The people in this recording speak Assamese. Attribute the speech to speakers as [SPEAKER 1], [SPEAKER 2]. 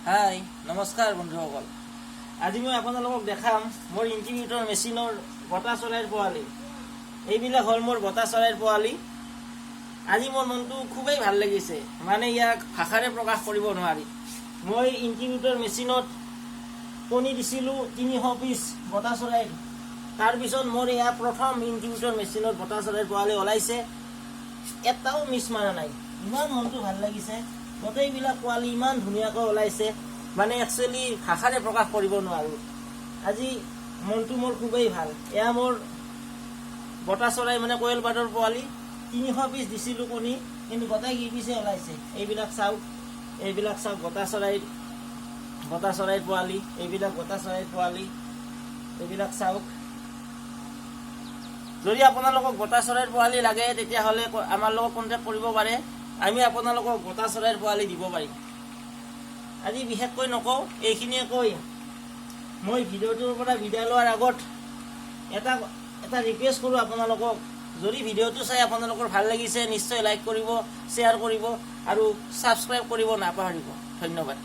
[SPEAKER 1] হাই, নমস্কাৰ বন্ধুসকল। আজি মই আপোনালোকক দেখাম মোৰ ইনকিউবেটৰ মেচিনৰ বতা চৰাইৰ পোৱালি। এইবিলাক হ'ল মোৰ বতা চৰাইৰ পোৱালি। আজি মোৰ মনটো খুবেই ভাল লাগিছে, মানে ইয়াক ভাষাৰে প্ৰকাশ কৰিব নোৱাৰি। মই ইনকিউবেটৰ মেচিনত কণী দিছিলোঁ 300 পিচ বতা চৰাইৰ। তাৰপিছত মোৰ এয়া প্ৰথম ইনকিউবেটৰ মেচিনত বতা চৰাইৰ পোৱালি ওলাইছে। এটাও মিছ মাৰা নাই। ইমান মনটো ভাল লাগিছে। গোটেইবিলাক পোৱালি ইমান ধুনীয়াকৈ ওলাইছে, মানে একচুৱেলি ভাষাৰে প্ৰকাশ কৰিব নোৱাৰোঁ। আজি মনটো মোৰ খুবেই ভাল। এয়া মোৰ বতা চৰাই, মানে কোৱেল বাৰ্ডৰ পোৱালি। 300 পিচ দিছিলোঁ কণী, কিন্তু গোটেই কেই পিচে ওলাইছে। এইবিলাক চাওক, এইবিলাক চাওক, বতা চৰাইৰ পোৱালি। এইবিলাক বতা চৰাইৰ পোৱালি, এইবিলাক চাওক। যদি আপোনালোকক বতা চৰাইৰ পোৱালি লাগে, তেতিয়াহ'লে আমাৰ লগত কণ্টেক্ট কৰিব পাৰে। আমি আপোনালোকক বতা চৰাইৰ পোৱালি দিব পাৰিম। আজি বিশেষকৈ নকওঁ, এইখিনিয়ে কৈ মই ভিডিঅ'টোৰ পৰা বিদায় লোৱাৰ আগত এটা এটা ৰিকুৱেষ্ট কৰোঁ আপোনালোকক। যদি ভিডিঅ'টো চাই আপোনালোকৰ ভাল লাগিছে, নিশ্চয় লাইক কৰিব, শ্বেয়াৰ কৰিব আৰু ছাবস্ক্ৰাইব কৰিব নাপাহৰিব। ধন্যবাদ।